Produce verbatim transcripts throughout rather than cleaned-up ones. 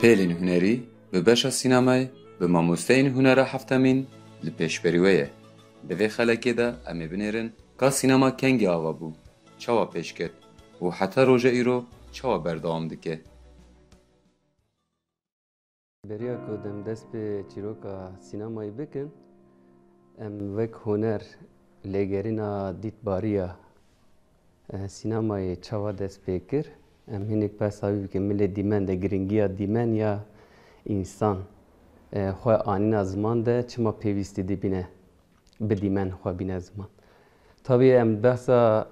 Hêlên hunerî bi beşa sînemayê bi mamosteyên hunera heftemîn li pêşberî we ye. Di vê xelekê de em ê binêrin ka sînema kengî ava bû, çawa pêş ket û heta roja îro çawa berdewam dike. Beriya ku dem dest bi çîroka sînemayê bikin, em wek huner lêgerîna dîtbariya, e, sînemayê çawa dest pê kir, em hinek behsa wî bikin. Milê dîmen de giringiya dîmen ya însan, e, xwe anîna ziman de çima pêwîstî dibîne? Bi dîmen xwe bîne ziman. Tabî em behsa,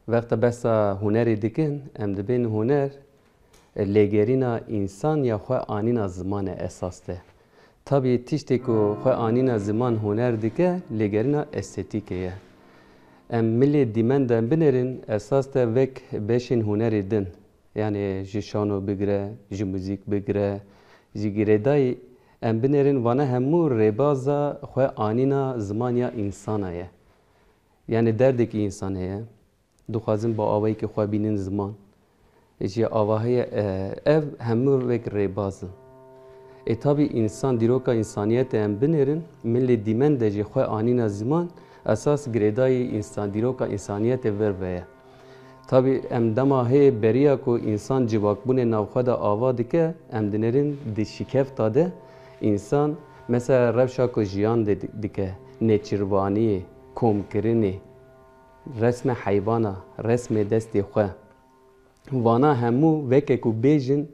wexta behsa hunerê dikin, em dibên huner, e, lêgerîna însan ya xwe anîna ziman e esas de. Tabî tiştê ku xwe anîna ziman huner dike, lêgerîna estetîkê ye. Em milê dîmen de binêrin, esas de wek beşên hunerê din. Yanî ji şano bigire, ji muzîk bigire, ji girêdayî em binêrin, vana hemû rêbaza xwe anîna ziman ya însana ye. Yanî derdekî însanê ye. Dixwazin bi awayekî xwe bînin ziman. Ji ava heye, e, ev hemû wek rêbaz in. Ê tabî însan, dîroka însaniyetê em binêrin, milê dîmen de jî xwe anîna ziman, esas girêdayî însan, dîroka însaniyetê vir ve ye. Tabî em dema hê beriya ku însan civakbûnê navxwe de ava dike, em dinêrin di şikefta de însan, mesela rewşa ku jiyan de di-, dike, nêçirvaniyê, komkirinê, resmê heyvana, resmê destê xwe. Vana hemû weke ku bêjin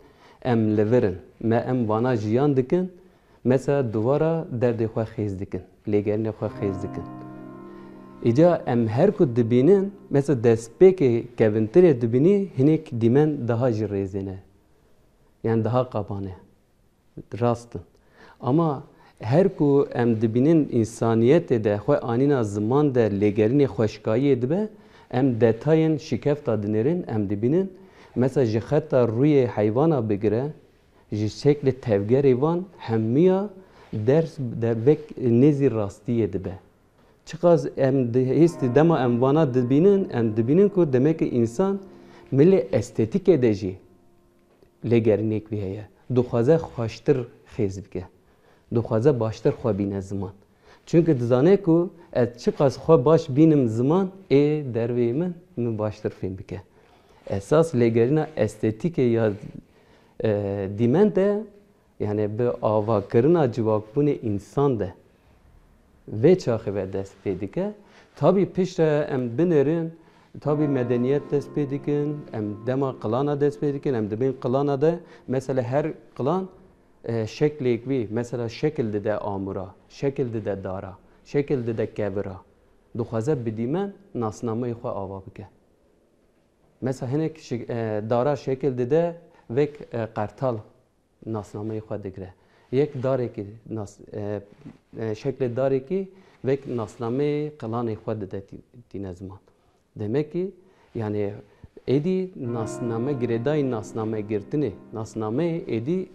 em li vir in. Me em vana jiyan dikin, mesela duvara derdê xwe xêz dikin, lêgerînê xwe xêz dikin. Îca em her ku dibînin, mesela destpêkê kevintirê dibînî hinek dîmen daha jî rêzê ne. Yan daha qaban e. Rast in. Ama her ku em dibînin însaniyetê de xwe anîna ziman de lêgerînê xweşkayiyê dibe, em detayên şikefta dinêrin, em dibînin, mesela ji xeta rûyê heyvana bigire, ji şeklê tevgerê van hemiya ders dervek nêzî rastiyê dibe. Çiqas em di-, hêstî dema em vana dibînin, em dibînin ku demekî însan milê estetîkê de jî lêgerînek wî heye. Dixwaze xweştir xêz bike. Dixwaze baştir xwe bîne ziman. Çunke dizane ku ez çiqas xwe baş bînim ziman, ê derveyê min, min baştir fêm bike. Esas lêgerîna estetîkê ya, e, dîmen de, yanî bi avakirina civakbûnê însan de, vê çaxê ve dest pê dike. Tabî piştre em binêrin, tabî medeniyet dest pê dikin, em dema qilana dest pê dikin, em dibên qilana de, mesela her qilan, e, şeklêk wî, mesela şekil dide amûra, şekil dide dara, şekil dide kevira. Dixwaze bi dîmen nasnameyê xwe ava bike. Mesela hinek şi-, e, dara şekil dide vek, e, qertal nasnameyê xwe digire. Yek darekî nas-, e, e, şeklê darekî vek nasnameyê qilanê xwe dide tî-, tîne ziman. Demek ki, yanî êdî nasname, girêdayî nasname girtinê, nasnameyê êdî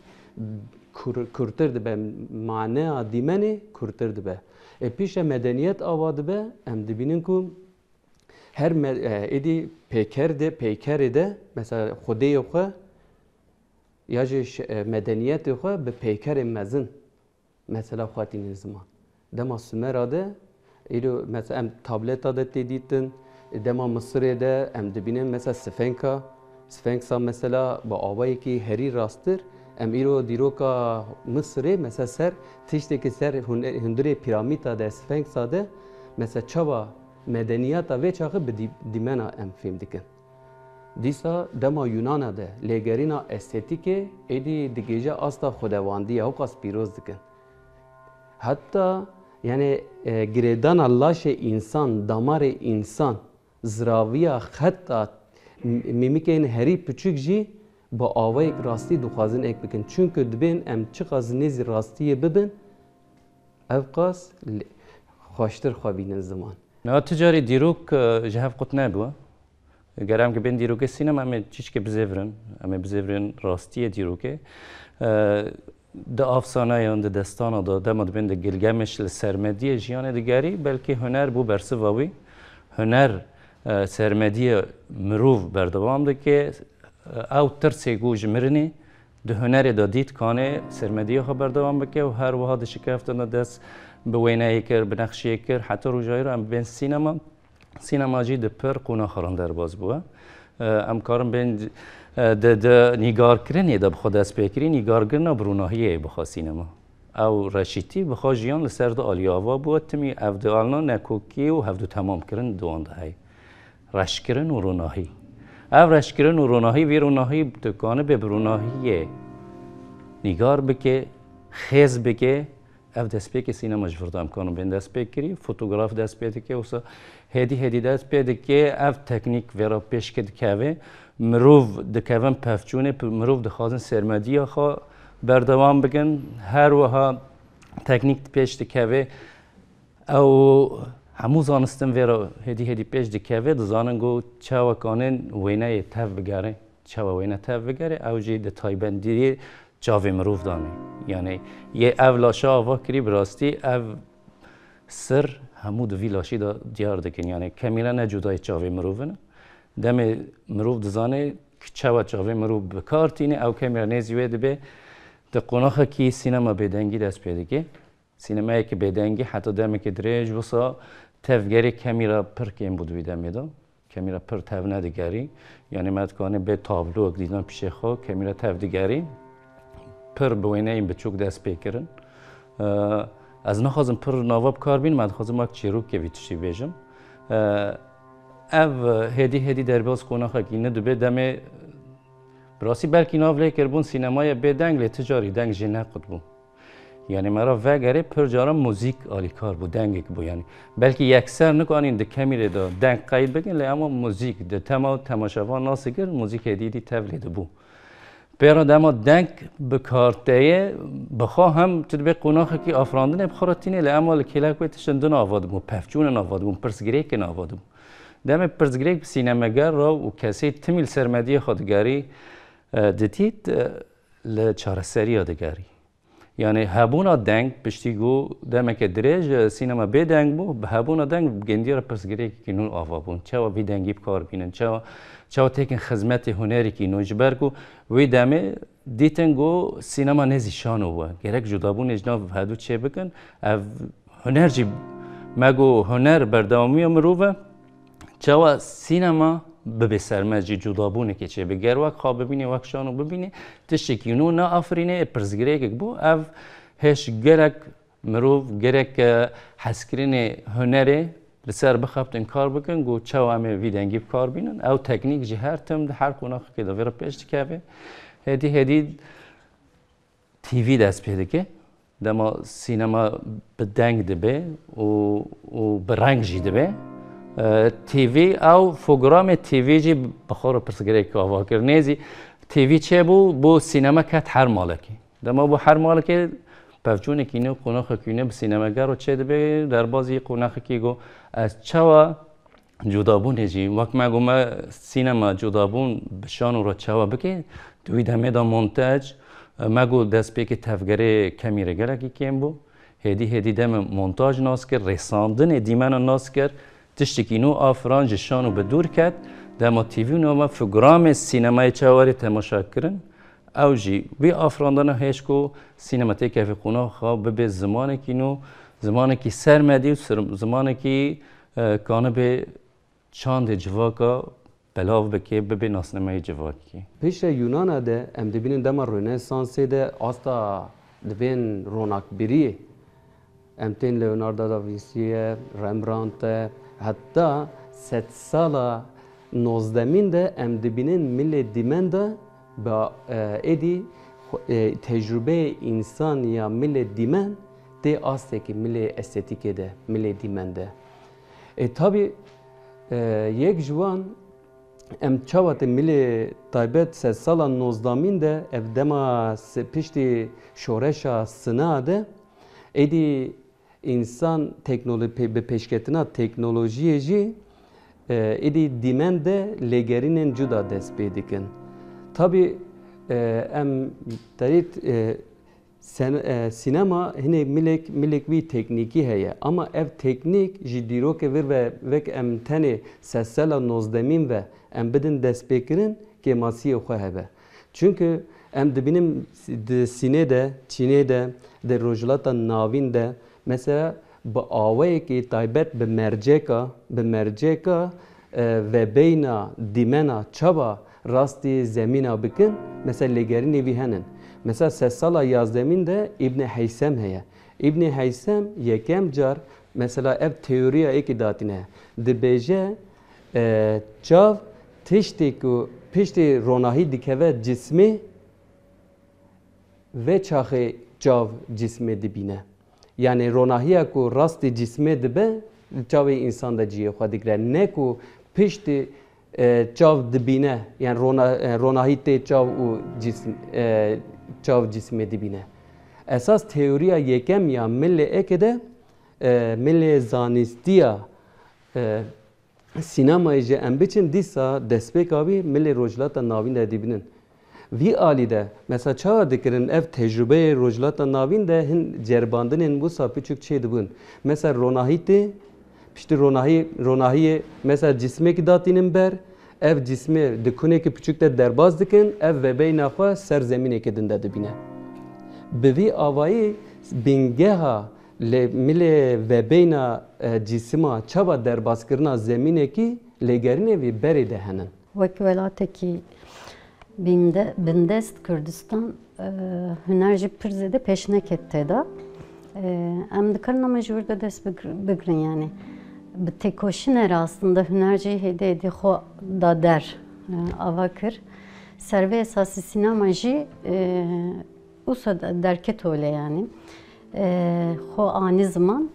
kur-, kurtir dibe, maneya dîmenê kurtir dibe. E, piştre medeniyet ava dibe, em dibînin ku her me-, e, êdî peyker de, peykerê de, mesela xwedêyê xwe ya jî ş-, e, medeniyetê xwe bi peykerên mezin, mesela xwe tînin ziman. Dema Sumera de, îro mesela em tableta de tê dîtin, dema Misirê de em dibînin mesela Sfenka, Sfenksa mesela bi awayekî herî rasttir, em îro dîroka Misirê mesela ser tiştekî ser hune-, hundirê pîramîta de, Sfenksa de mesela çawa medeniyeta vê çaxê bi dî-, dîmena em fêm dikin. Dîsa dema Yunana de lêgerîna estetîkê êdî digihîje asta xwedewandiyê, ewqas pîroz dikin. Heta, yanî, e, girêdana laşê însan, damarê însan, ziraviya xeta m-, mîmîkên herî piçûk jî bi awayek rastî dixwazin ek bikin. Çunku dibên em çiqas nêzî rastiyê bibin, ewqas li-, xweştir xwe bînin ziman. Niha tu carî dîrok, e, ji hev qut nebû. Ger em gibên dîrokê sînema, em ê çîçkê bizêvirin, em ê bizêvirin rastiyê dîrokê. E, di afsaneyan, di destana de, dema dibên di Gilgemiş li sermediyê jiyanê digerî, belkî huner bû bersiva wî. Huner, e, sermediyê mirov berdewam dike, e, ew tirsê ku ji mirinê Di hunerê de dît kanê sermediya xwe berdewam bike û her wiha di şikeftina dest bi wêneyê kir, bi nexşiyê kir, heta rojayê re em bên sînema. Sînema jî di pir qonaxaran derbas bûye. Em karin bên, e, di, di nîgarkirinê de bi xwe dest pê kirî, nîgarkirina bi ronahiyê ye bixa sînema. Ew reşîtî bixa jiyan li ser de aliyê ava bûye, timî ev dialna nekokî û hevdu temamkirin di wan de heye. Reşkirin û ronahî. Ev reşkirin û ronahî, vî ronahî dikane bê bi ronahiyê nîgar bike, xêz bike, ev destpêkê sînema ji vir de em kanin bên dest pê kirî, fotograf dest pê dike, wisa hêdî hêdî dest pê dike, ev teknîk vê re pêş ke dikeve, mirov dikevin pevçûnê, p-, mirov dixwazin sermediya xwe berdewam bikin, her wiha teknîk pêş dikeve, ew hemû zanistin vê re hêdî hêdî pêş dikeve, dizanin ku çawa kanin wêneyê tev bigere, çawa wêne tev bigere, ew jî di taybendiyê çavê mirov danê. Yanî yê ev laşa ava kirî, bi rastî ev sir hemû di vî laşî de diyar dikin. Yanî kemîre ne cudayê çavê mirov in. Demê mirov dizane ki çawa çavê mirov bi kar tîne, ew kemîre nêzî wê dibe. Di qonaxekî sînema bêdengî dest pê dike. Sînemayeke bêdengî heta demeke dirêj wisa tevgerê kemîra pir kêm bû di wî demê de. Kemîra pir tev nedigerî. Yanî me dikanê bê tabloyek dîtin pişê xwe, kemîra tev digerî. Pir bi wêneyên biçûk dest pê kirin. Ee, ez naxwazim pir nava bi kar bînim, ez dixwazim wek çîrokê vî tiştî bêjim. Ee, ev hêdî hêdî derbas qonaxekî nû dibe demê, bi rastî belkî nav lê kirbûn sînemaya bêdeng, lê ti carî deng jê nequt bû. Yanî me re vegerê pir caran muzîk alîkar bû, dengek bû. Yanî belkî yekser nikanîn di kemîrê de deng qeyd bikin, lê ema muzîk di tema temaşevan nas dikir, muzîkê dî dî tevlî dibû. Pê re dema deng bi kar teye, bi xwe hem tu dibê qonaxekî afirandinê bi xwe re tînê, lê ema li kêlek wê tiştin din ava dibûn, pevçûnin ava dibûn, pirsgirêkin ava dibûn. Demê pirsgirêk bi sînemeger re û kesê timî li sermediyê xwe digerî, e, didît, e, li çareseriya digerî. Yanî hebûna deng piştî ku demeke dirêj, e, sînema bê deng bû, bi hebûna deng bi gendiya re pirsgirêkekî nû ava bûn. Çawa vî dengî bi kar bînin? Çawa, çawa têkin xizmetê hunerîkî nû? Ji ber ku wî demê dîtin ku sînema nêzî şano bû. Gerek cudabûnê ji nav hedu çê bikin. Ev huner jî, me got huner berdewamiya mirov e. Çawa sînema bibe sermecî cudabûnekê çêbe? Ger wek xwe bibînê, wek şano bibînê, tiştekî nû neafirînê, ê pirsgirêkek bû. Ev hêj gerek mirov, gerek, e, hezkirinê hunerê li ser bixebtin kar bikin, ku çawa em ê vî dengî bi kar bînin. Ew teknîk jî her tim di her qonaxekê de vê re pêş dikeve. Hêdî hêdî T V dest pê dike. Dema sînema bi deng dibe û, û bi reng jî dibe. E, T V ew programê T V jî bi xwe re pirsgirêk ava kir. Nêzî T V çêbû, bû sînema ket her malekê. Dema bû her malekê pevçûnekî nû, qonaxekî nû bi sînemegero çê dibe, derbazî qonaxekî got, ez çawa cudabûnê jî, wek me got me sînema cudabûn bi şano re çawa bike, di wî demê de montaj, me got destpêkê tevgerê kemîre gelekî kêm bû. Hêdî hêdî demê montaj nas kir, rêsandinê dîmena nas kir, tiştekî nû afiran ji şano bi dûr ket, dema T V nû me programê sînemayê çawa rê temaşa kirin, ew jî wî afirandina hêj ku sînema têkevê qonaxa bibe zimanekî nû, zimanekî sermedî û sir-, zimanekî, e, kanibe çandê civaka belav bike, bibe nasnameya civakî. Piştre Yunana de em dibînin dema Rönesansê de asta dibên ronakbiriyê. Em tên Leonardo da Vinci'ye, Rembrandt'e, heta sedsala nozdemîn de em dibînin milê dîmen de bi, e, êdî, e, tecrûbeyê însan ya milê dîmen tê astekî milê estetîkê de, milê dîmen de. E, tabî, e, yek ji wan, em çawa tê milê taybet sedsala nozdemîn de, ev dema se-, piştî şoreşa sina de, êdî însan teknolo-, pê-, bi pêşketina teknolojiyê jî, e, êdî dîmen de lêgerînên cuda dest pê dikin. Tabî, e, em terît, e, Sen-, e, sînema hinê milek, milek wî teknîkî heye. Ama ev teknîk ji dîrokê vir ve wek em tenê sedsela nozdemîn ve em bidin destpêkirin, kêmasiyê xwe hebe. Çunku Em dibînin di Sînê de, Çînê de, di Rojhilata Navîn de, mesela bi awayekî taybet bi merceka, bi merceka, e, vebeyna dîmena çawa rastî zemîna bikin, mesela lêgerînê vî henin. Mesela sedsala yazdemîn de Îbnî Heysem heye. Îbnî Heysem yekem car mesela ev teoriya êkî datîne. Dibêje, e, çav tiştê ku piştî ronahî dikeve cismê, vê çaxê çav cismê dibîne. Yanî ronahiya ku rastî cismê dibe, li çavê însan de cihê xwe digire. Ne ku piştî, e, çav dibîne, yani rona-, e, ronahî tê çav û cism, e, çav cismê dibîne. Esas teoriya yekem ya milê êkê de, e, milê zanîstiya, e, sînemayê jî em biçin dîsa destpêka wî milê Rojhilata Navîn de dibînin. Vî alî de, mesela çawa dikirin ev tecrubeyê Rojhilata Navîn de hin ceribandinên wisa piçûk çêdibûn. Mesela ronahî tê, piştî ronahî, ronahiyê mesela cismêkî datînin ber, ev cismê di kunekî piçûk de derbas dikin, ev vebeyna xwe ser zemînekê din de dibîne. Bi vî avayî bingeha lê milê vebeyna, e, cîsima çawa derbaskirina zemînekî lêgerînê vî berê de henin. Wek welatekî binde-, bindest Kurdistan, e, huner jî pir zêde pêş neket tê de. E, em dikarin ama ji wir de dest bigir-, bigirin, yani. Bi têkoşînê re aslında huner jî hêdî hêdî xwe da der, e, ava kir. Ser vê esasî sînema jî, e, wisa de-, derket holê, yani. E, xwe anî ziman.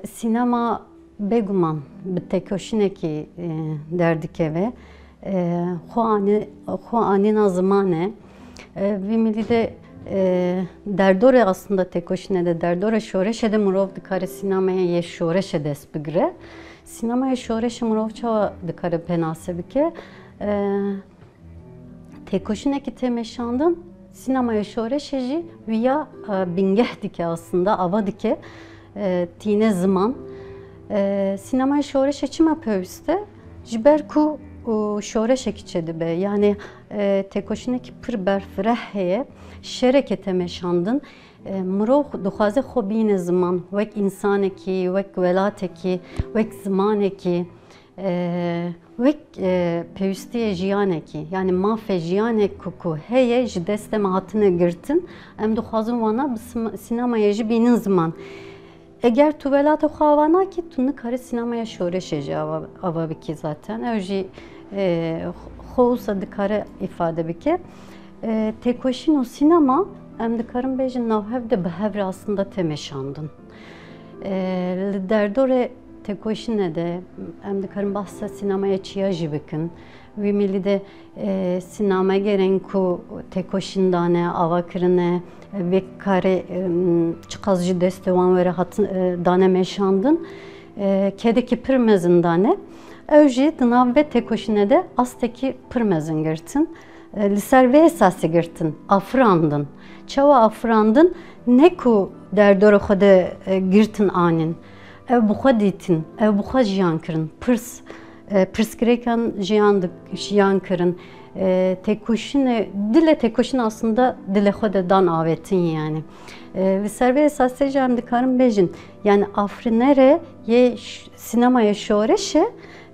Sînema bêguman bi têkoşînekî, e, derdikeve. E, xwe anî-, xwe anîna zimanê. E, vî milî de, e, derdorê aslında têkoşînê de, derdorê şoreşê de mirov dikare sînemaya yê şoreşê dest bigire. Sînemaya şoreşê mirov çawa dikare pênase bike? E, Têkoşînekî tê meşandin, sînemaya şoreşê jî wiya, e, bingeh dike aslında, ava dike, e, tîne ziman. E, sînemaya şoreşê çima pêwîst e? Ji ber ku, û, şoreşekî çêdibe. Yani, e, têkoşînekî pir berfireh heye, şerekê tê meşandin. E, mirov dixwaze xwe bîne ziman, wek însanekî, wek welatekî, wek zimanekî. E, wek, e, pêwîstiyê jiyanekî, yani mafê jiyanek ku, ku heye, ji destê me hatine girtin, em dixwazin wana bi sima-, sînemayê jî bînin ziman. Eger tu welatê xwe ava nakî, tu nikarî sînemaya şoreşê jî ava, ava bikî zaten. Ew jî, e, xwe wisa dikare îfade bike. E, têkoşîn û sînema, em dikarin bêjin, navhev de bi hev re aslında tê meşandin. E, li derdorê têkoşînê de em dikarin behsa sînemaya çiya jî bikin. Wî milî de, e, sînemegerên ku têkoşîn dane, ava kirine, vê karê, em, çiqas ji destê wan were hatin, e, dane meşandin, e, kedekî pir mezin dane. Ew jî di nav vê têkoşînê de astekî pir mezin girtin. E, li ser vê esasê girtin, afirandin. Çawa afirandin? Ne ku derdora xwe de, e, girtin anîn. Ew bi xwe dîtin, ew bi xwe jiyan kirin. Pirs, e, pirsgirêkan jiyan di-, jiyan kirin. E, têkoşînê, dilê têkoşîn aslında dilê xwe de dan avêtin yani. E, li ser vê esasê jî em dikarin bêjin. Yani afirînerê yê ş-, sînemaya şoreşê,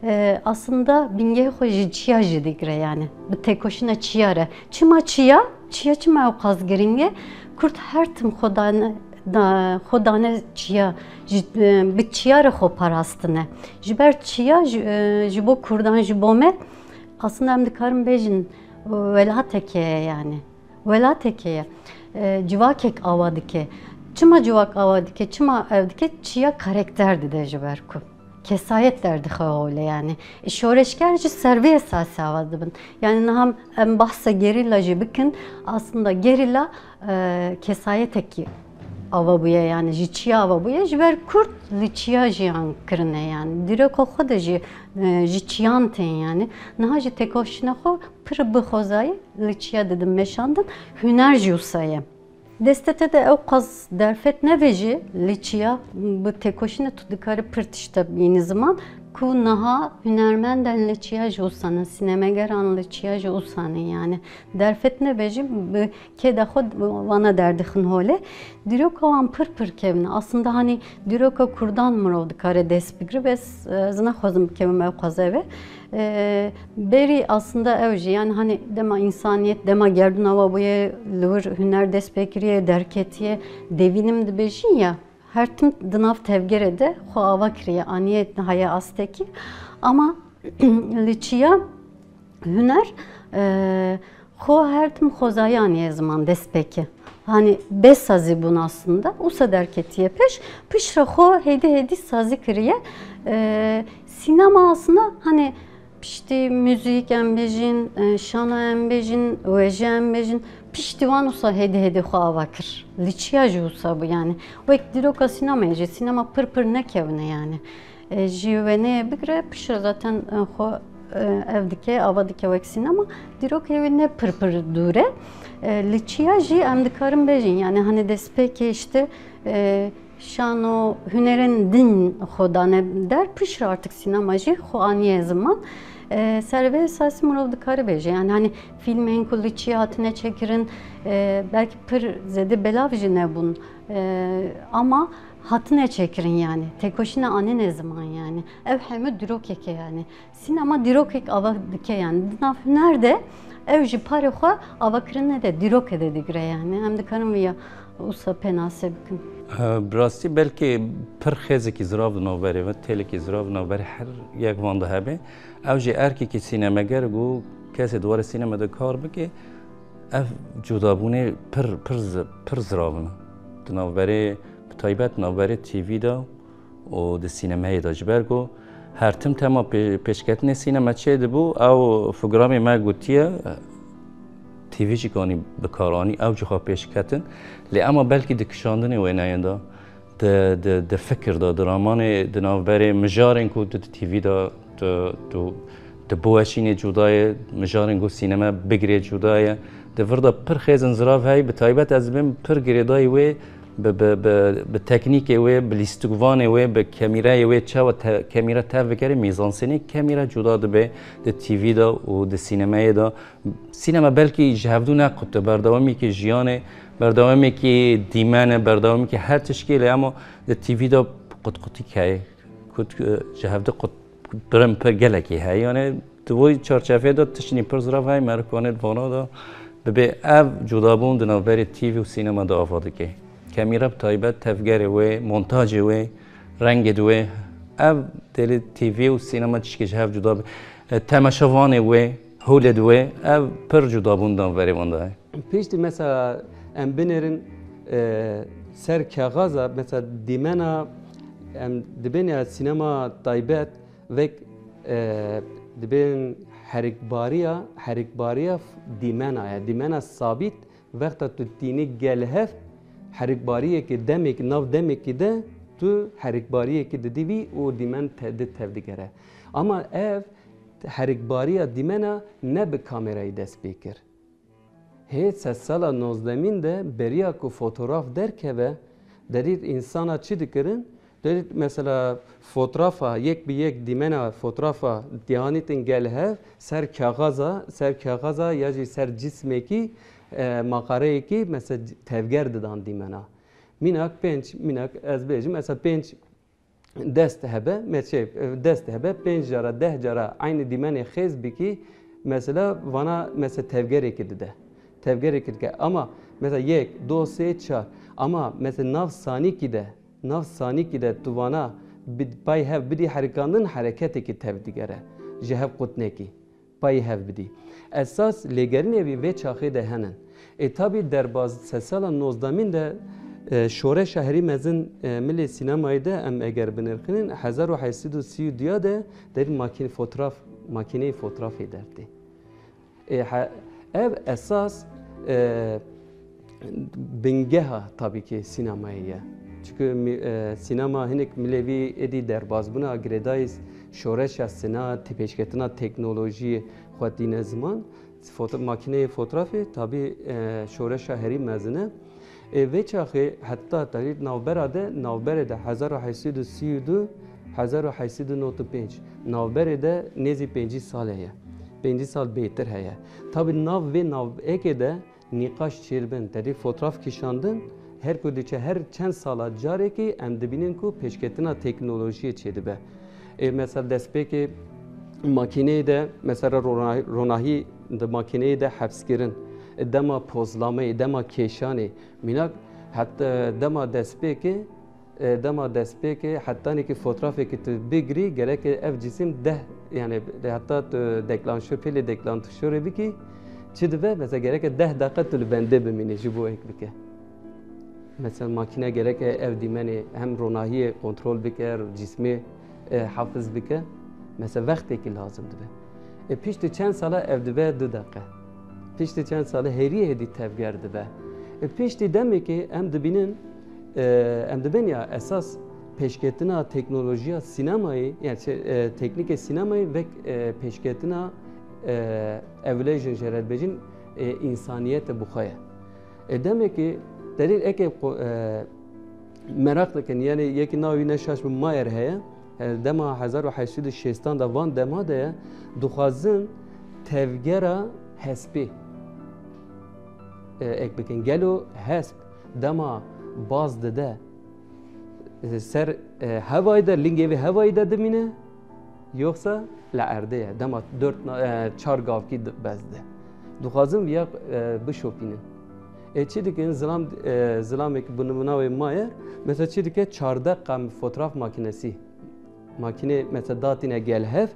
e, aslında bingehê xwe ji çiya jî digire yani. Bi têkoşîna çiya re. Çima çiya? Çiya çima ew qas girîng e? Kurd her tim xwe dane, da-, xwe dane çiya, ji, e, bi çiya re xwe parastine. Ji ber çiya, ji, e, ji bo Kurdan, ji bo me, aslında em dikarin bêjin, welateke ye yani. Welateke ye. E, civakek awa dike. Çima civak awa dike? Çima ew dike? Çiya karakter dide ji ber ku. Kesayet derdixe holê yani. E, şoreşger jî ser vê esasê ava dibin. Yani niha em bahsa gerîla jî bikin. Aslında gerîla, e, kesayetekî ava bûye yani. Ji çiya ava bûye. Ji ber Kurd li çiya jiyan kirine yani. Dîroka xwe de jî, e, ji çiyan tên yani. Niha jî têkoşîna xwe pir bi xwezayî li çiya didin meşandin. Huner jî wisa ye. Destê te de ew qas derfet nebe jî li çiya, bi têkoşînê tu dikarî pir tişta bînî ziman, Ku niha hunermendên li çiya jî wisa ne, sînemegeran li çiya jî wisa ne, yani derfet nebe jî bi kêda xwe vana derdixin holê. Dîroka wan pir pir kevn e. Aslında hani dîroka kurdan mirov dikare dest bigire, bes, e, ez naxwazim bikevim ew qazeve. E, berî aslında ew jî, yani hani dema însaniyet, dema gerdûna wa bûye li wir huner dest pê kiriye, derketiye, devînim dibêjin ya, her tim di nav tevgerê de xwe ava kiriye, aniye haya astekî. Ama li çiya huner, e, xwe her tim xwezayê aniye ziman destpêkê. Hani bê sazî bûn aslında, wisa derketiye pêş, piştre xwe hêdî hêdî sazî kiriye. E, sînema aslında hani piştî muzîk em bêjin, e, şana em bêjin, wêje em bêjin, piştî wan wisa hêdî hêdî xwe ava kir. Li çiya jî wisa bû yani. Wek dîroka sînemayê jî, sînema pir pir nekevne yani. E, ji wêneyê bigire piştre zaten, e, xwe, e, ev dike, ava dike wek sînema. Dîrokê wê ne pir pir dûr e. E, li çiya jî em dikarin bêjin yani hani destpêkê işte, e, şano hunerên din xwe dane der, piştre artık sînema jî xwe aniye ziman. E, ser vê esasî mirov dikare bêje. Yani hani fîlmên ku li çiya hatine çêkirin, e, belkî pir zêde belav jî nebûn. E, ama hatine çêkirin yani. Têkoşîna anîne ziman yani. Ev hemû dîrokek e yani. Sînema dîrokek ava dike yani. Di nav huner de ew jî parê xwe avakirinê de, dîrokê de digire yani. Em dikarin vêya wisa pênase bikin. Bi rastî belkî pir xêzekî zirav di navberê ve, têlekî zirav di navberê her yek van de hebe. Ew jî erkekî sînemeger ku kesê di warê sînema de kar bike, ev cudabûnê pir, pir zi-, pir zirav in. Di navberê, bi taybet navberê T V de û di sînemeyê de, ji ber ku her tim tema pê-, pêşketinê sînema çê dibû, ew programê me gotiye, T V jî kanî bikaranî, ew jixwe pêşketin. Lê ema belkî di kişandinê wêneyên de, di, di, di fikir de, di ramanê, di navberê mijarên ku tu di T V de, tu, tu, tu biweşînê cuda ye, mijarên ku sînema bigirê cuda ye. Di vir de pir xêzin zirav heye, bi taybet ez dibêm pir girêdayî wê, bi, bi, bi, bi teknîkê wê, bi lîstikvanê wê, bi kemîreyê wê, çawa te-, kemîre tev bikere, mîzansênê kemîre cuda dibe di T V de û di sînemeyê de. Sînema belkî ji hevdû ne qut e, berdewamekî jiyanê, berdewamekî dîmen e, berdewamekî her tişkî, lê ema di T V de qutqutîk heye. Kut, e, ji hevdû qut birin pir gelekî heye. Yani di wê çarçevê de tiştî pir zirav heye, merikanê di vana de bibe ev cudabûn di navberê T V û sînema de ava dike. Kemîre bi taybet tevgerê wê, montajê wê, rengê di wê, ev dêlê T V û sînema tişkî ji hev cuda be. E, temaşevanê wê, holê di wê, ev pir cudabûn di navberê wan de heye. Piştî mesela em binêrin, e, ser kaxaza, mesela dîmena em dibên ya sînema taybet, vek, e, dibên herikbariya, herikbariya f-, dîmena, ya dîmena sabît, wexta tu tînî gel hev, herikbariyekê demekî, nav demekî de tu herikbariyekê didî vî û dîmen te-, di tev digere. Ama ev herikbariya dîmena ne bi kamerayê dest pê kir. Hê sedsala nozdemîn de beriya ku fotograf derkeve, derî însana çi dikirin? Derî mesela fotografa yek bi yek dîmena fotografa diyanîtin gel hev ser kaxaza, ser kaxaza ya jî ser cismekî, e, maqareyekî mesela tevger didan dîmena. Mînak pênc, mînak ez bêjim, mesela pênc dest hebe, me çê, dest hebe, pênc cara, deh cara eynî dîmenê xêz bikî, mesela vana, mesela tevgerekî dide. Tevgerekî dike. Ama mesela yek, do, sê, çar. Ama mesela nav sanîkî de, nav sanîkî de tu vana bi-, pay hev bidî herikandin, hereketekî tev digere. Ji hev qut nekî. Payî hev bidî. Esas lêgerînê vî vê çaxê de henin. Ê tabî derbaz sedsala nozdemîn de, e, şoreşa herî mezin, e, milê sînemayê de em eger binirxînin, hezar û heşt sed û sî û duya de derî makîn-, fotraf, makîneyê fotrafê dertê. Ê, he, ev esas, e, bingeha tabî ki sînemayê ye. Çunku mi-, e, sînema hinek milê vî êdî derbazbûna girêdayî şoreşa sina, têpêşketina teknolojiyê xwe tîne ziman. Foto-, makîneyê fotrafê tabî, e, şoreşa herî mezin e. Ê, vê çaxê heta tarî navbera de, navberê de hezar û heşt sed û sî û du hezar û heşt sed û nod û pênc. Navberê de nêzî pêncî sal heye. Pêncî sal bêtir heye. Tabî nav vê navekê de nîqaş çêdibin. Tedî fotraf kişandin, her ku diçe, her çend sala carekê em dibînin ku pêşketina teknolojiyê çêdibe. Ê, mesela destpêkê makîneyê de, mesela rona-, ronahî di makîneyê de hepskirin. Ê, dema pozlameyê, dema kêşanê, mînak heta dema destpêkê, e, dema destpêkê hetanî ki fotrafekî tu bigirî, gereke ev cîsim deh, yani heta tu deklanşo, pêlê deklanşorê bikî, çi dibe? Mesela gereke deh deqe tu li bendê bimînî ji bo ek bike. Mesela makîne gereke ev dîmenê hem ronahiyê kontrol bike, cîsmê, e, hafiz bike. Mesela wextekî lazim dibe. E, piştî çend sala ev dibe du deqe. Piştî çend sala hêrî hêdî tevger dibe. E, piştî demekê em dibînin, e, em dibên ya esas pêşketina teknolojiya sînemayê, yani şey, e, teknîkê sînemayê wek, e, pêşketina, e, evolution jê re dibêjin, e, însaniyetê bi xwe ye. E, demekê derî eke qo-, e, meraq dikin, yani yekî navî ne şaş bi Mayer heye, e, dema hezar û heşt sed û şêstan de van dema de ye, dixwazin tevgera hespê, e, ek bikin. Gelo hesp dema baz dide, e, ser, e, hevayê de, lingê vê hevayê de dimîne, yoksa li erdê ye, dema dört na-, e, çar gavkî di-, bezde. Dixwazin viya, e, bişopînin. Ê çi dikin? Zilam, e, zilamekî bi nimûna wê Mayer, mesela çi dike? Çardeh qam fotraf makinesî. Makînê mesela datîne gel hev,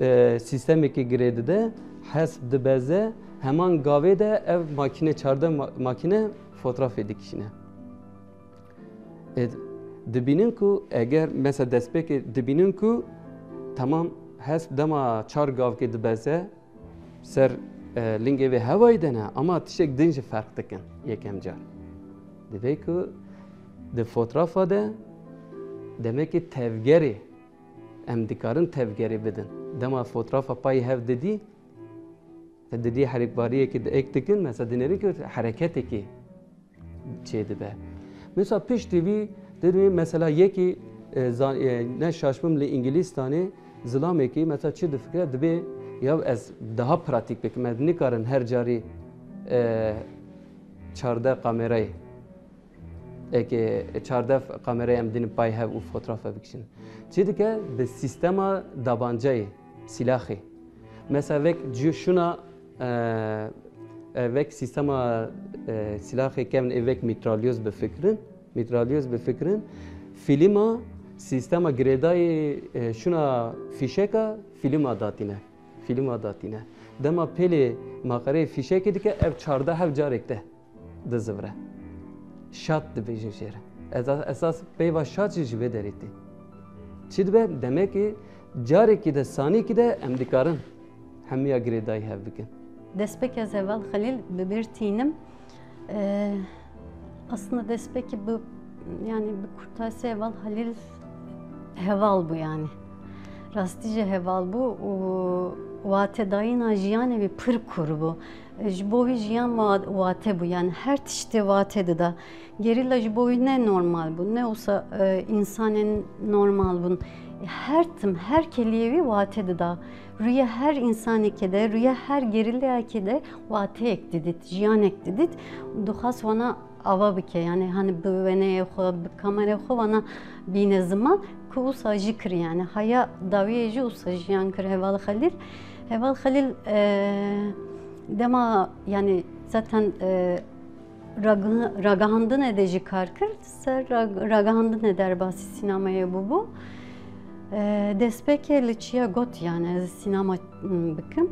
e, sîstemekî girê dide, hesp dibeze, heman gavê de ev makîne, çardeh ma-, makîne fotrafê dikişîne. E, dibînin ku eger mesela destpêkê dibînin ku temam hesp dema çar gavkê dibeze ser, e, lingê vê hevayî de ne, ama tiştek din jî ferq dikin yekem car. Divê ku di fotrafa de demekî tevgerê em dikarin tevgerê bidin. Dema fotrafa payî hev didî, te didî herikbariyekî di ek dikin, mesela dinêrin ku hereketekî çêdibe. Mesela piştî vî, didin mesela yekî, e, zan-, e, ne şaşbim li Îngilîstanê zilamekî mesela çi difikire, dibê ya ez daha pratîk bikim, ez nikarin her carî, e, çardeh kamerayê, eke çardeh kamerayê em dinin pay hev û fotoğrafa bikişin. Çi dike? Bi sîstema dabancayê, silahê. Mesela vek cî-, şuna, e, e, vek sîstema, e, silahê kevn ê vek mitralyoz bifikirin, mitralyoz bifikirin, filma, sîstema girêdayê, e, şuna fîşeka filma datîne. Filma datîne. Dema pêlê maqereyê fîşekê dike, ev çardeh hev carek te dizivire. Şat dibêjin jê re. Eza-, esas peyva şat jî ji vê derê tê. Çi dibe? Demekî carekî de, sanîkî de em dikarin hemiya girêdayî hev bikin. Destpêk ez Heval Xelîl bi bîr tînim. Ee, aslında destpêkî bi, yani bi kurtasê Heval Xelîl heval bû yani. Rastî jî heval bû û watedayîna jiyanê wî pir kûr bû. Ji bo wî jiyan wa-, wate bû, yani her tiştê wate dida. Gerîla ji bo wî ne normal bû, ne wisa, e, însanên normal bûn. Her tim, her keliyê wî wate dida. Rûyê her însanekê de, rûyê her gerîlayekê de wateyek didît, jiyanek didît. Dixwest wana ava bike, yani hani bi wêneyê xwe, bi kamerayê xwe wana bîne ziman, ku wisa jî kir yani. Haya dawiyê jî wisa jiyan kir Heval Xelîl. Heval Xelîl, e, dema yani zaten, e, rag-, ragihandinê de jî kar kir, ser rag-, ragihandinê derbasî sînemayê bûbû. E, destpêkê li çiya got, yani ez sînema, m, bikim.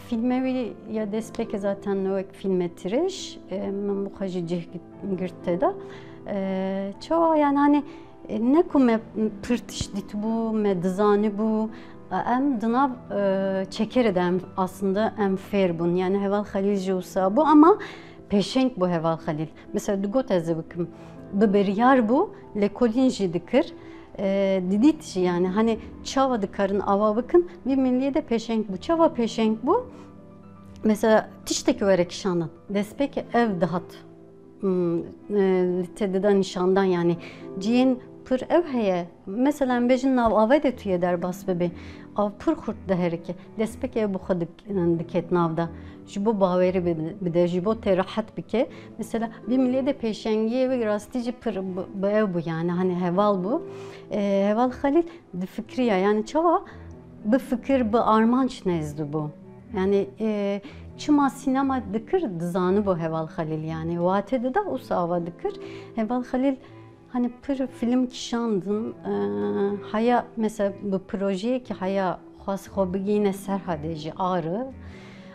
Fîlmê wî ya destpêkê zaten wek fîlmê tirêj, e, min bi xwe jî cih gi-, girt tê de. E, çawa yani hani, e, ne ku me pir tişt dîtibû, me dizanibû, e, em di nav, e, çekerê de em aslında em fêr bûn. Yani Heval Xelîl jî wisa bû ama pêşeng bû Heval Xelîl. Mesela digot ez ê bikim. Bi biryar bû, lêkolîn jî dikir. E, didît jî yani hani çawa dikarin ava bikin, vî miliyê de pêşeng bû. Çawa pêşeng bû? Mesela tiştekî were kişandin. Destpêkê ev dihat. Hmm, e, li te dida nîşandan, yani cihên pir ew heye. Mesela em bêjin nav avê de tu yê derbas bibî. Av pir xurt diherike. Destpêkê ew bi xwe dik-, diket nav de. Ji bo bawerî bide, bide, ji bo tê rehet bike. Mesela vî miliyê de pêşengiyê wî rastî jî pir bi, bi ew bû yani. Hani heval bû. E, Heval Xelîl difikiriya yani çawa bi fikir, bi armanc nêz dibû. Yani, e, çima sînema dikir dizanibû Heval Xelîl yani. Watê dida û sava dikir. Heval Xelîl Hani pir film kişandin, e, haya mesela bi projeyekî haya xwest xwe bigihîne Serhadê jî Ağrı,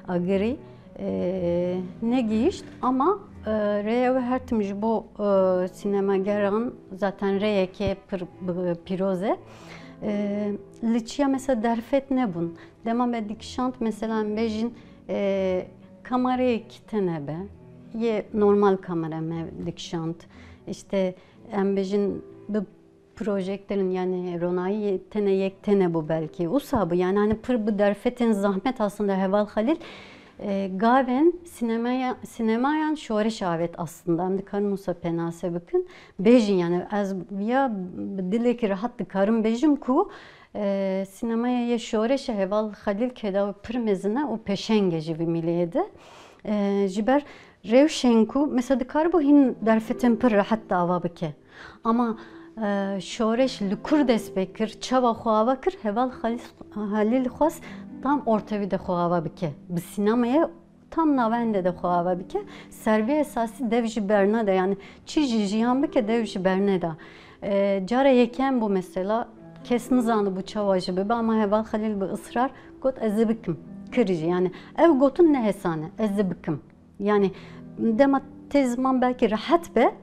Agirî, e, negihîşt ama, e, rêya wê her tim ji bo, e, sînemageran zaten rêyeke pir bi-, pîroz e. E, li çiya mesela derfet nebûn. Dema me dikişand mesela em bêjin, e, kamerayekî tene be, yê normal kamera me dikişand. İşte Em bêjin bi projektörün, yani ronayî tenê yek tene bû belkî. Usa bû, yani hani pir bi derfetên zahmet aslında Heval Xelîl, e, gavên sinemaya, sinemayan şoreş avêt aslında. Em dikarin wisa pênase bikin. Bêjin yani ez ya bi dilekî rehat dikarim bêjim ku, e, sinemaya yê şoreşe Heval Xelîl keda pir mezin e û pêşenge jî vî miliyê de. E, ji ber rewşên ku mesela dikaribû hîn derfetên pir rehet de ava bike. Ama, e, şoreş li kur dest pê kir, çawa xwe ava kir, Heval Xalîl, Halîl xwest tam ortevî de xwe ava bike. Bi sînemaya tam navendê de xwe ava bike. Ser vê esasî dev jî bernede, yani çi jî jiyan bike dev jî berneda. E, cara yekem bû mesela, kes nizanibû çawa jî bibe ama Heval Xalîl bi israr got ez ê bikim. Kir jî yani ev gotin ne hesan e, ez ê bikim. Yani dema tê ziman belkî rehet be,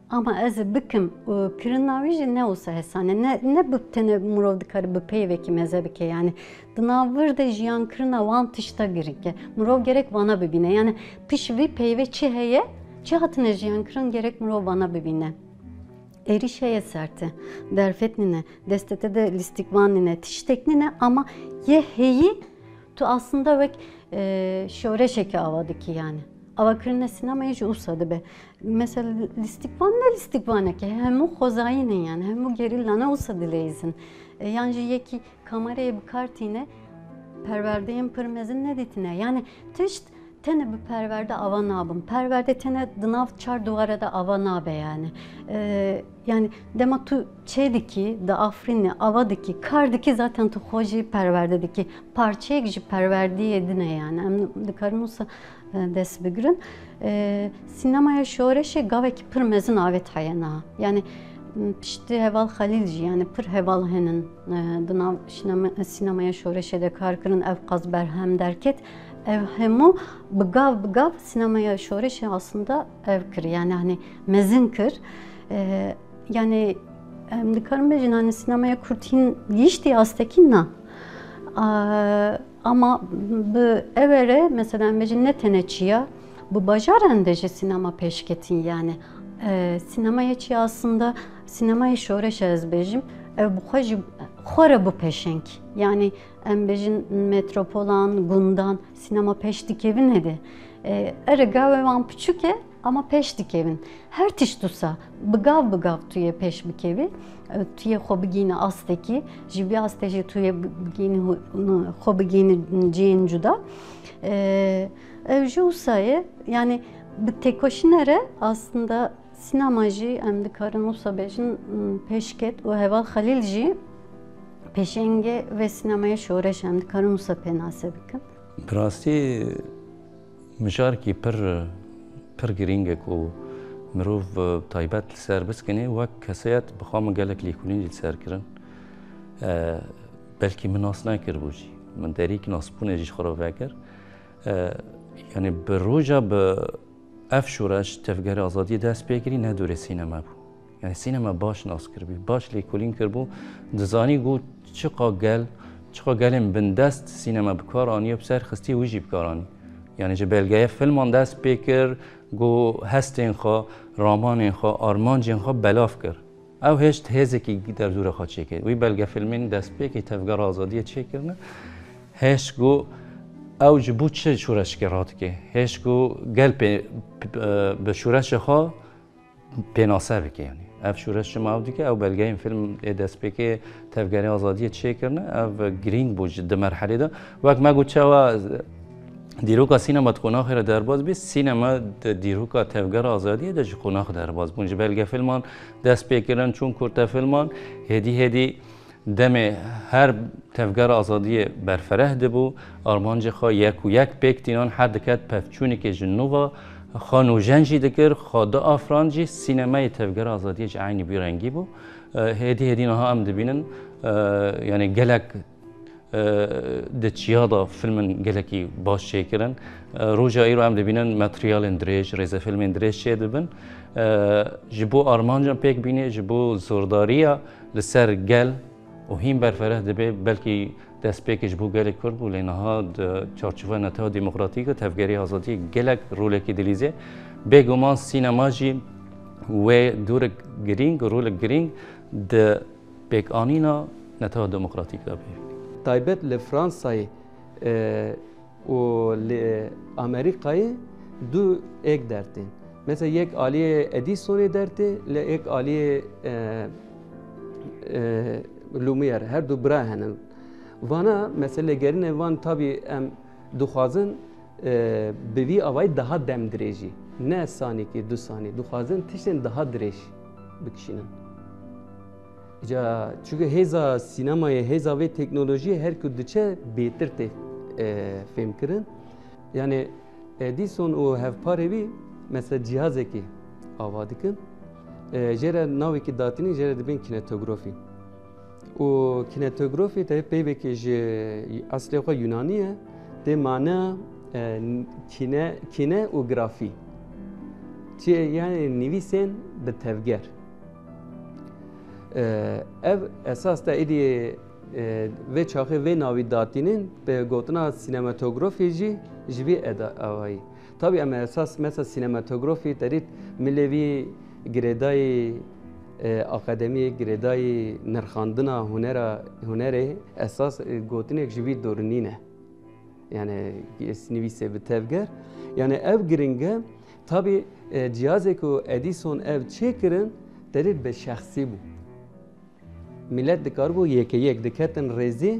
ama ez ê bikim û kirina wî jî ne wisa hesan e. Ne, ne bi tenê mirov dikare bi peyvekî meze bike. Yani di nav vir de jiyankirina wan tişta girîng e. Mirov gerek vana bibîne. Yani pişt vî peyvê çi heye, çi hatine jiyankirin gerek mirov vana bibîne. Êrîş heye ser te, derfet nîne, destê te de lîstikvan nîne, tiştek nîne ama yê heyî tu aslında wek, e, şoreşekê ava dikî yani. Avakirina sînemayê jî wisa dibe. Mesela lîstikvan ne lîstikvanekê, hemû xwezayî ne yani, hemû gerîla ne wisa dileyîzin. E, yan jî yekî kamerayê bi kar tîne, perwerdeyên pir mezin nedîtine. Yani tişt tenê bi perwerde ava nabin. Perwerde tenê di nav çar dîwara de ava nabe yani. E, yani dema tu çê dikî, diafirînî, ava dikî, kar dikî, zaten tu xwe jî perwerde dikî. Parçeyek ji perwerdiyê din e yani. Em dikarin wisa, e, dest bigirin. E, sînemaya şoreşê gavekî pir mezin avêt heye niha. Yani, m, piştî Heval Xalîl jî, yani pir heval henin, e, di nav şînema-, sînemaya şoreşê de kar kirin, ev qas berhem derket. Ev hemû bi gav bi gav sînemaya şoreşê aslında ev kir, yani hani mezin kir. E, yani em dikarin bêjin, hani sînemaya kurd hîn gihîştî astekî na. A, ama bi ev re, mesela em bêjin ne tenê çiya, bi bajaran de jî sînema pêşketin yani. E, sînemaya çiya aslında sînemaya şoreşe ez bêjim, ev bi xwe jî xwe re bû pêşeng. Yani em bêjin metropolan, gundan, sînema pêş dikevin hede. E, ere gavê wan piçûk e, ama pêş dikevin. Her tişt wisa, bi gav bi gav tu yê pêş bikevî, e, tu yê xwe bigihînî astekî, ji vî astê jî tu yê bi-, bigihînî hu-, xwe bigihînî cihên cuda. E, ev jî wisa ye, yani bi têkoşîne re aslında sînema jî em dikarin wisa bêjin, m, pêş ket û Heval Xelîl jî pêşengê vê sînemaya şoreş em dikarin wisa pênase bikin. Bi rastî mijarekî pir, pir girîng e ku mirov, e, taybet li ser biskinê, wek kesayet bi xwe min gelek lêkolîn jî li ser kirin. E, belkî min nas nekiribû jî. Min derîk nasbûnê jî ji xwe re vekir. E, yanî bi roja bi ev şoreş Tevgera Azadiyê dest pê kirî ne dorê sînema bû. Yani sînema baş nas kiribû, baş lêkolîn kiribû, dizanî ku çiqa gel, çiqa gelên bindest sînema bi kar aniye, bi ser xistiye wî jî bi kar anî. Yani ji belgeya filman dest pê kir, ku hestên xwe, ramanên xwe, armancên xwe belav kir. Ew hêşt hêzekî derdora xwe çêkir. Wî belgefilmên destpêkê Tevgera Azadiyê çêkirine, hêşt ku ew ji bo çi şoreşkê radike, hêşt ku gel pê, p-, p-, bi şoreşê xwe pênase bike, yanî Ev şûreş çima ew dike? Ew belgeyên fîlm ê destpêkê Tevgerê Azadiyê çêkirine, ev girîng bû ji di merhelê de. Wek me got, çawa dîroka sînema di qonaxê re derbas bî, sînema di dîroka Tevgera Azadiyê de ji qonax derbas bûn. Ji belgefîlman dest pê kirin, çûn kurtefîlman, hêdî hêdî demê her Tevgera Azadiyê berfereh dibû, armancê xwe yek û yek pêk tînan, her diket pevçûnekê ji nû ve xwe nûjen jî dikir, xwe diafirand jî, sînemayê Tevgera Azadiyê jî eynî vî rengî bû. E, hêdî hêdî niha em dibînin, e, yanî gelek, e, di çiya de filmin gelekî baş çêkirin. E, roja îro em dibînin materyalên dirêj, rêzefîlmên dirêj çêdibin. E, ji bo armancan pêk bînê, ji bo zordariya li ser gel û hîn berfereh dibe, belkî destpêkê ji bo gelê Kurd bû, lê niha di çarçoveya netewa demokratîk de Tevgerê Azadiyê gelek rolekî dilîze. Bêguman sînema jî wê dorek girîng, rolek girîng di pêkanîna netewa demokratîk de bê. Taybet li Fransayê, e, û li Amerîkayê du êk dertên. Mesela yek aliyê Edisonê dertê, li êk aliyê, e, e, Lumière, her du bira hene. Vana, mesela lêgerînê van tabî em dixwazin, e, bi vî avayî daha dem dirêjî. Ne sanîkî, du sanî. Dixwazin tiştên daha dirêj bikişînin. Ca, çunke hêza sînemayê, hêza vê teknolojiyê her ku diçe bêtir tê, e, fêmkirin. Yani Edison û hevparê wî mesela cihazekî ava dikin. E, jê re navekî datînin, jê re dibên kinetografî. Û kinetografî te peyvekê ji eslê xwe Yunanî ye, tê mana, e, kine, kine û grafî. Çi, yani nivîsên bi tevger. E, ev esas de êdî, e, vê çaxê vê navî datînin, bi gotina sînematografî jî ji vî eda-, awayî. Tabî em esas mesela sînematografî te dît milê vî girêdayî, e, akademî, girêdayî nirxandina hunera, hunerê esas, e, gotinek ji vî dorînî ne. Yani nivîsê bi tevger. Yani ev giring e. Tabî, e, cihazê ku Edison ev çêkirin, te dît bi şexsî bû. Milet dikaribû yeke yek diketin rêzê,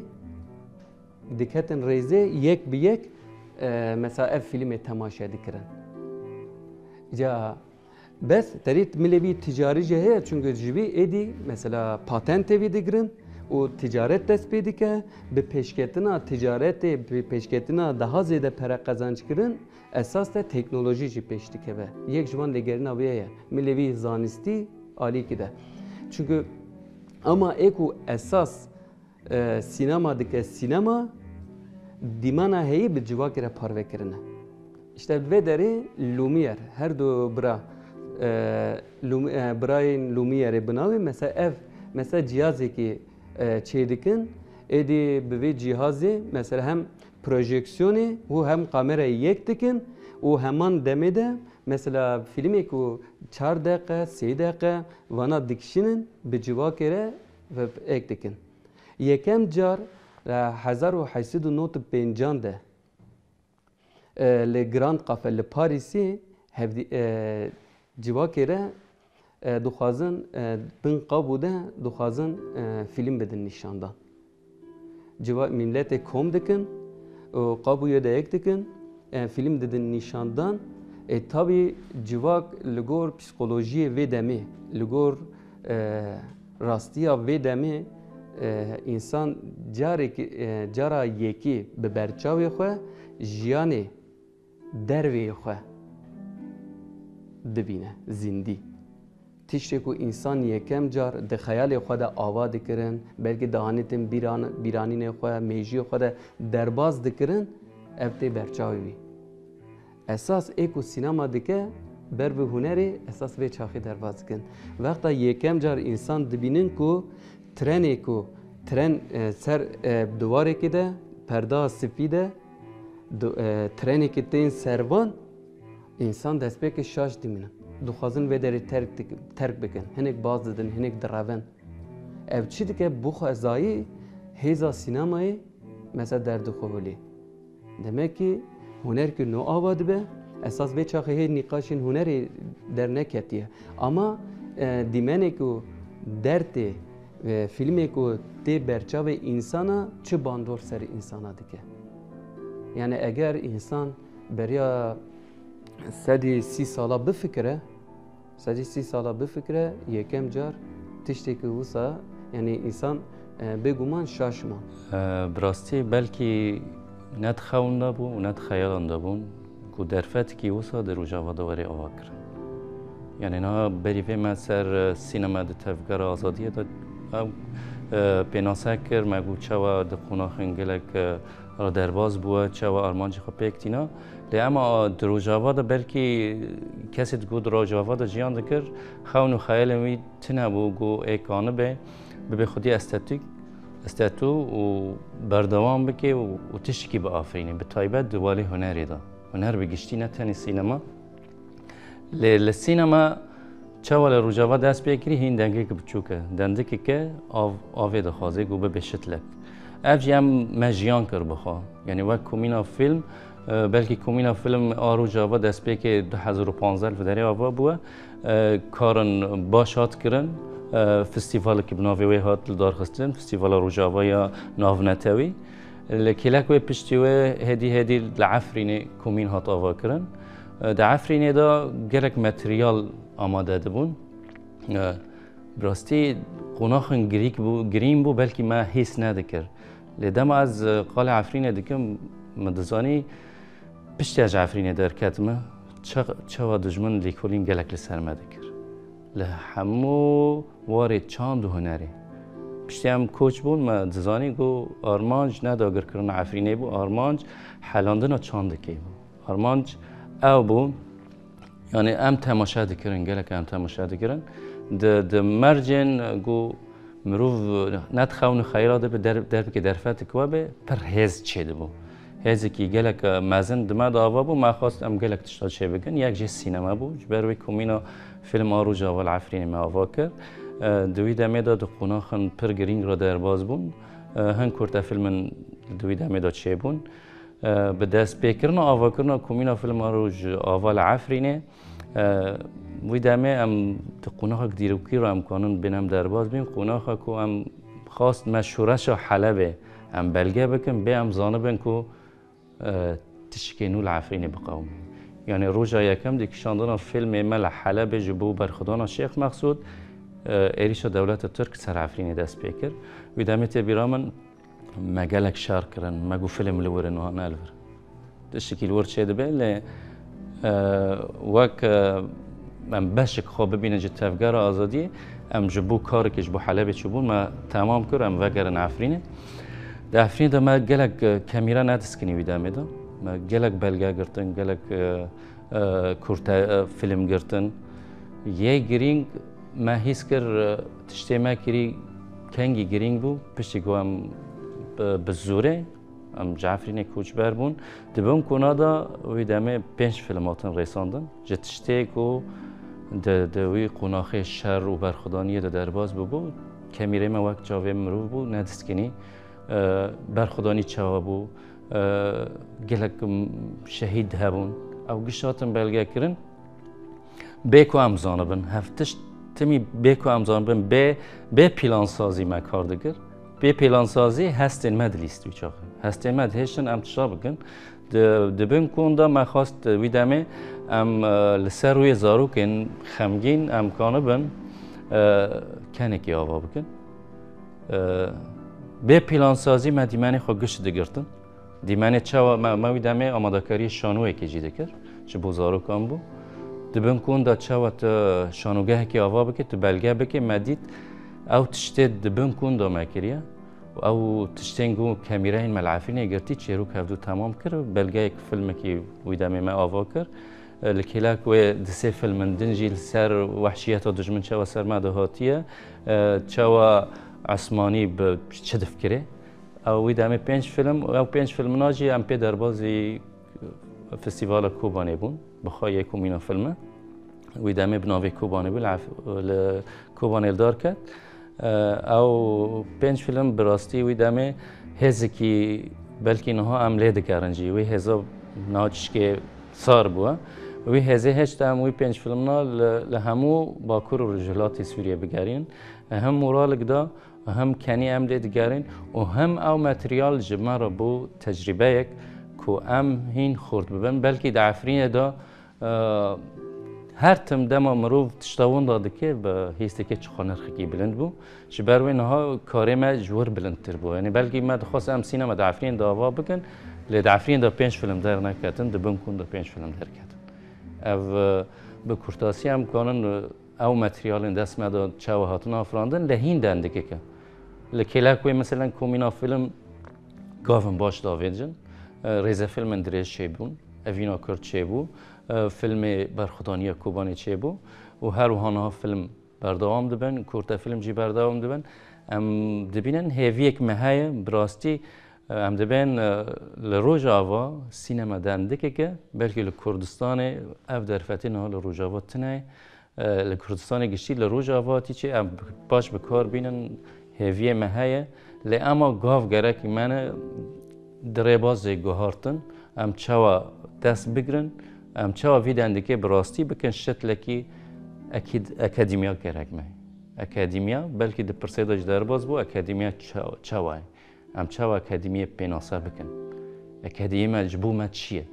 diketin rêzê yek bi yek, e, mesela ev fîlmê temaşe dikirin. Ca bes te dît milê vî ticarî jî heye, çunku ji vî êdî mesela patentê vî digirin û ticaret dest pê dike, bi pêşketina ticaretê, bi pêşketina daha zêde pere qezanc kirin, esas de teknolojî jî pêş dikeve. Yek ji van lêgerîna vê ye. Milê vî zanistî alîkî de. Çunku ama ê ku esas, e, sînema dike sînema, dîmana heyî bi civakê re parve kirine. Îşte vê derê Lumière, her du bira, e, Lum-, e, birayên Lumièreê bi navê, mesela ev, mesela cihazekî, e, çêdikin, êdî bi vê cihazê, mesela hem projeksiyonê û hem kamerayê yek dikin û heman demê de, mesela fîlmê ku çar deqe, sê deqe, vana dikişînin, bi civakê re ve ek dikin. Yekem car, e, hezar û heşt sed û nod û pêncan de, e, li Grand Café li Parîsê hevdî-, e, civakê re, e, dixwazin, e, bin qabû de dixwazin, e, fîlm bidin nîşandan. Civa-, miletê kom dikin û qabûyê de yek dikin, e, fîlm didin nîşandan. E, tabî civak li gor psîkolojiyê vê demê, li gor, e, rastiya vê demê, e, însan carekî, e, cara yekî bi berçavê xwe jiyanê derveyê xwe dibîne zindî. Tiştê ku însan yekem car di xeyalê xwe de ava dikirin, belkî dihanîtin bîran-, bîranînê xwe, mêjiyê xwe de derbas dikirin, ev tê berçavê wî. Esas ê ku sînema dike, ber bi hunerê esas vê çaxê derbas dikin. Wexta yekem car însan dibînin ku trenê ku tren, e, ser, e, diwarêkê de, perda sifî de, du-, e, trenekî tên servan, însan destpêkê şaş dimînin. Dixwazin vê derê terk dik-, terk bikin. Hinek baz didin, hinek direvin. Ev çi dike? Bi xwezayî hêza sînemayê mesela derdixwe holê. Demek ki huner ki no ava dibe, esas vê çaxê hê nîqaşên hunerê derneketiye. Ama E, dîmenê ku dertê, e, fîlmê ku tê berçavê însana çi bandor ser însana dike? Yani eger însan beriya sedî sî sala bifikire, sedî sî sala bifikire, yekem car tiştê ku wisa, yani însan, e, bêguman şaş ma. E, bi rastî belkî ne di xewn de bû û ne di xeyalan de bûn ku derfetekî wisa di Rojava de were avakirin. Yani niha berî vê me ser, e, sînema di Tevgera Azadiyê de ew, e, pênase kir, me got çawa di qonaxên gelek, e, re derbas bûye, çawa armancê xwe pêk tîna. Lê ema di Rojava de belkî kesê digot di Rojava de jiyan dikir, xewn û xeyalên wî tune bû, got ê kanibe bibe xwedî estetîk, estetû û berdewam bike û, û tiştekî biafirîne, bi taybet di walê hunerê de. Huner bi giştî, ne tenê sînema. Lê li sînema çawa li Rojava dest pê kirî, hîn dengek biçûk e. Dendikeke av, avê dixwaze ku bibe şitlek. Ev jî em me jiyan kir bi xwe. Yanî wek komîna fîlm, e, belkî komîna fîlm a Rojava destpêkê du hezar û panzdeh li vê derê ava bûye. E, karin baş hat kirin. E, festîvalekî bi navê wê hat lidarxistin, Festîvala Rojava ya Navnetewî. Li kêlek wê piştî wê hêdî hêdî li Efrînê komîn hat avakirin. Di Efrînê de gelek materyal amade dibûn. Bi rastî qonaxên girîk bû, girîng bû, belkî me hîs nedikir. Lê dema ez qalê Efrînê dikim, min dizanî piştî ez ji Efrînê derketime, çe-, çawa dijmin lêkolîn gelek li ser me dikir. Li hemû warê çand û hunerê. Piştî em koç bûn, me dizanî ku armanc ne dagirkirina Efrînê bû, armanc helandina çandekê bû. Armanc ew bû, yanî em temaşe dikirin, gelek em temaşe dikirin. Di, di mercên ku mirov ne di xewn û xeyra de be, der-, derbikê derfetik we be, pir hêz çêdibû. Hêzekî gelek mezin di me de ava bû, me xwest em gelek tişta çêbikin. Yek jê sînema bû, ji ber wê komîna fîlm a Rojava li Efrînê me ava kir. E, di wî demê de di qonaxên pir girîng re derbas bûn. E, hin kurtefîlmin di wî demê de çêbûn. E, bi destpêkirina avakirina komîna fîlm a Rojava li Efrînê, e, wî demê em di qonaxek dîrokî re em kanin bên em derbas bîn. Qonaxa ku em xwest me şoreşa Helebê em belge bikin, bê em zanibin ku, e, tişikê nû li Efrînê biqewimî. Yanî roja yekem di kişandina fîlmê me li Helebê ji bo berxwedana Şêx Mexsûd, e, êrîşa dewleta Tirk ser Efrînê dest pê kir. Wî demê tê bîra min, me gelek şer kirin, me got fîlm li wir in, wan ne li vir. Tiştekî li wir çêdibe, lê, e, wek, e, em beşek xwe bibînin ji Tevgera Azadiyê, em ji bo karekê ji bo Helebê çûbûn, me temam kir, em vegerin Efrînê. Di Efrînê de me gelek, e, kemîre nediskinî wî demê de. Me gelek belge girtin, gelek, e, e, kurte, e, fîlm girtin. Yê girîng me hîs kir, e, tiştê me kirî kengî girîng bû, piştî ku em, e, bi zorê, em ji Efrînê koçber bûn. Di bin kuna de wî demê pênc fîlm hatin rêsandin. Ji tiştê ku di, di wî qonaxê şer û berxwedaniyê de derbas bûbû, kemîrê me wek çavê mirov bû, nediskinî. E, berxwedanî çawa bû, e, gelek, m, şehîd hebûn. Ew giş hatin belgekirin. Bê ku em zanibin, hev tişt timî bê ku em zanibin, bê, bê plansazî me kar dikir. Bê plansazî hestên me dilîst wî çaxê. Hestên me dihêştin em tişta bikin. Di, di bin kun de me xwest wî demê em, e, li ser wê zarokên xemgîn em kanibin, e, kenekî ava bikin. E, bê plansazî me dîmenê xwe giş digirtin. Dîmenê çawa me, me wî demê amadekariyê şanoyekê jî dikir. Ji bo zarokan bû. Di bin kun de çawa tu şanogehekê ava bike, tu belge bike, me dît ew tiştê di bin kun de me kiriye. Û ew tiştên ku kemîreyên me li Efrînê girtî, çêrok hevdû temam kir, belgeyek filmekî wî demê me ava kir. Li kêlek wê di sê filmin din jî li ser wehşiyeta dijmin çawa ser me de hatiye, çawa Esmanî bi çi difkirê. Ew wî demê pênc film, ew pênc filmina jî em pê derbazî Festîvala Kobanê bûn, bi xwe yê komîna filme. Wî demê bi navê Kobanê bû, li Ef-, li Kobanê li dar ket. E, ew pênc film bi rastî wî demê hêzekî belkî niha em lê digerin jî. Wî hêza niha çişkê sar bûye. Wî hêzê heşt em wî pênc filmna li, li hemû Bakur û Rojhilatê Sûriyê bigerînin. Hem moralik da, hem kenî em lê digerin û hem ew materyal ji me re bû tecrîbeyek ku em hîn xurt bibin. Belkî di Efrînê de, e, her tim dema mirov tişta winda dike, bi hêstekê çiqa nirxekî bilind bû. Ji ber wê niha karê me ji wir bilindtir bû. Yanî belkî me dixwest em sînema di Efrînê de ava bikin, lê di Efrînê de pênc film derneketin, di bin kun de pênc film derketin. Ev, e, bi kurtasî em kanin, e, ew materyalên dest me de çawa hatin afirandin, lê hîn dendikek e. Li kêlek wê, meselen, komîna film gavin baş davêjin. E, rêzefilmên dirêj çêbûn, Evîna Kurd çêbû, e, filmê Berxwedaniya Kobanê çêbû û her wiha niha film berdewam dibin, kurte film jî berdewam dibin. Em dibînin hêviyek me heye, bi rastî, e, em dibên, e, li Rojava sînema dendikek e, belkî li Kurdistanê ev derfetê niha li Rojava tune ye. E, li Kurdistanê giştî li Rojava tî çi em baş bi kar bînin, hêviyê me heye. Lê ema gav gerek me ne di rêbazê guhartin, em çawa dest bigrin, em çawa vî dendikê bi rastî bikin, şitlekî ekîd-, akademiya gerek me. Akademiya belkî di pirsê de ji derbas bû, akademiya ça-, çawa ye? Em çawa akademiyê pênase bikin? Akademiyê me ji bo me çi ye?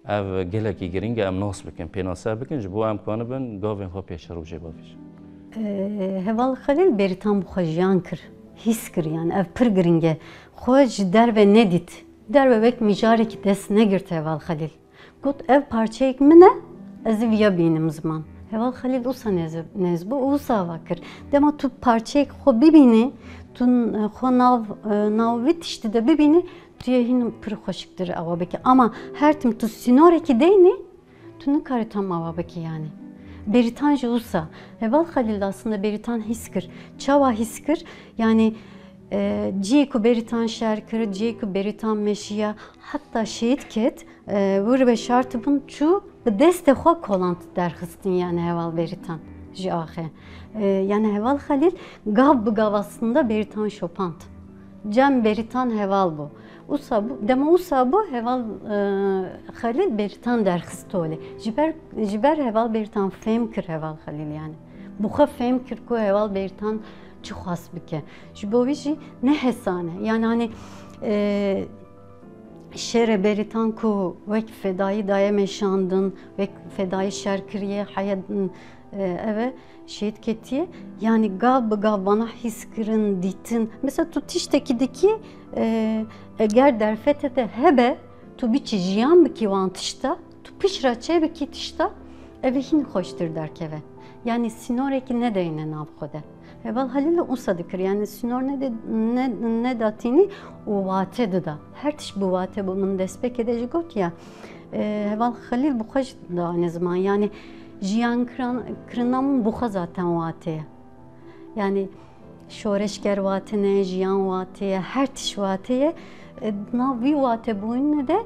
Ev gelekî giring e, em nas bikin, pênase bikin, ji bo em kanibin gavên xwe pêşerojê bavêjin. Ee, Heval Xelîl Bêrîtan bi xwe jiyan kir, hîs kir, yani ev pir giring e. Xwe ji derve nedît. Derve wek mijarekî dest negirt Heval Xelîl. Got, ev parçeyek min e, ez ê viya bînim ziman. Heval Xelîl wisa nêz, nêz bû û wisa ava kir. Dema tu parçeyek xwe bibînî, tu, e, xwe nav, e, nav vî tiştî de bibînî, tu yê hîn pir xweşiktir awa bike. Ama her tim tu sînorekî deynî, tu nikarî tam awa bikî yani. Bêrîtan jî wisa. Heval Xelîl aslında Bêrîtan hîs kir. Çawa hîs kir? Yani, e, cihê ku Bêrîtan şer kir, cihê ku Bêrîtan meşiya, heta şehîd ket, e, wir veşartibûn çû bi destê xwe kolant derxistin yani Heval Bêrîtan ji axê. E, yani Heval Xelîl gav bi gav aslında Bêrîtan şopand. Cem Bêrîtan heval bû. Usa bû, dema usa bû, heval, e, Xelîl Bêrîtan derxist holê. Ji ber, ji ber heval Bêrîtan fêm kir heval Xelîl yani. Bi xwe fêm kir ku heval Bêrîtan çi xwest bike. Ji bo wî jî ne hesan e. Yani hani, e, şêrê Bêrîtan ku wek fedayî daye meşandin, wek fedayî şer kiriye, heye, e, ev e. Şehîd ketiye, yani gav bi gav vana hîs kirin, dîtin. Mesela tu tiştekî dikî, e, eger derfete te hebe, tu biçî jiyan bikî wan tişta, tu piştre çêbikî tişta, ev ê hîn xweştir derkeve. Yani sînorekî nedeyne nav xwe de. Heval Xelîl usa dikir, yani sînor nede-, ne-, nedatînî û wate dida. Her tişt bi wate bû, min destpêkê de jî got ya, e, Heval Xelîl bi xwe jî dane ziman, yani jiyan kiran-, kirina min bi xwe zaten wate ye. Yani şoreşger wate ne, jiyan wate ye, her tişt wate ye. E, di nav vî watebûyînê de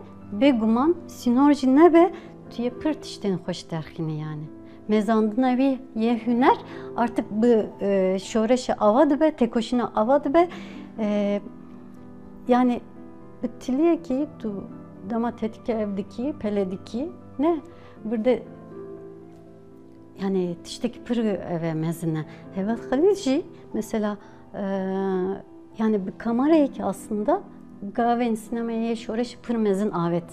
bêguman sînor jî nebe, tu yê pir tiştên xweş derxînî yani. Mezandina wî yê huner artık bi, e, şoreşê ava dibe, têkoşîna ava dibe. E, yani bi tiliyekî tu dema tetikê ev dikî, pele dikî, ne? Bir de Yani tiştekî pir ev e mezin e. Heval Xelîl jî mesela, e, yani bi kamerayekî aslında gavên sînemayê yê şoreşê pir mezin avêt.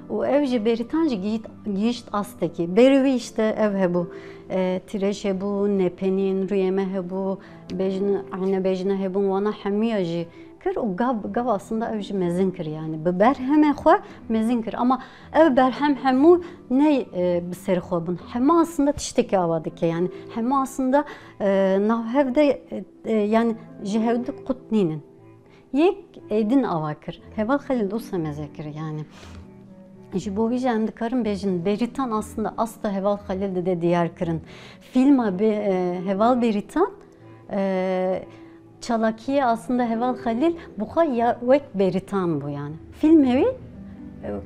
Û ew jî Bêrîtan jî gihît-, gihîşt astekî. Berî wî işte ev hebû, e, tîrêj hebû, nepenîn, rûyê me hebû, bejn-, eyne bejne hebûn, wana hemûya jî kir û gav bi gav aslında ew jî mezin kir, yani bi berhemê xwe mezin kir. Ama ev berhem hemû ne, e, bi ser xwe bûn. Hema aslında tiştekî ava dike, yani hema aslında, e, nav hev de, e, e, yani ji hev di qut nînin. Yek êdin ava kir. Heval Xelîl wisa meze kir yani. Ji bo vî jî em dikarin bêjin, Bêrîtan aslında asta Heval Xelîl dide diyar kirin. Filma Bê-, e, Heval Bêrîtan, e, çalakiyê aslında Heval Xelîl bi xwe ya wek Bêrîtan bû yani. Filmê wî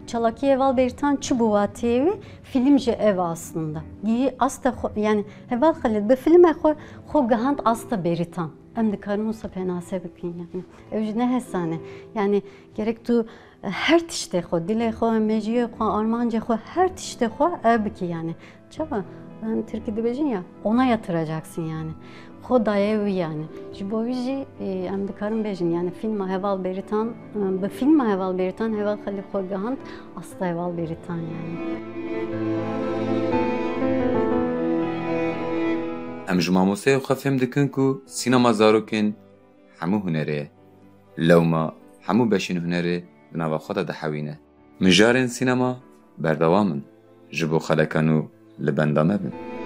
Çalakî heval Bêrîtan çi bû wateyê wî? Fîlm jî ev aslında. Gihî asta xwe, yani heval Xelîl bi fîlme xwe, xwe gihand asta Bêrîtan. Em dikarin wisa pênase bikin yani. Ew jî ne hesan e. Yani gerek tu her tiştê xwe, dilê xwe, mejiyê xwe, armancê xwe, her tiştê xwe ev bikî yani. Çawa? Em tirkî dibêjin ya, ona yatıracaksın yani. Xwe daye wî yani. Ji bo wî jî, e, em dikarin bêjin yani fîlma heval Bêrîtan, e, bi fîlma heval Bêrîtan heval Xelîl xwe gihand asta heval Bêrîtan yani. Em ji mamosteyê xwe fêm dikin ku sînema zarokên hemû hunerê ye. Lewma hemû beşên hunerê di nava xwe de dihewîne. Mijarên sînema berdewam in. Ji bo xeleka nû li benda me bin.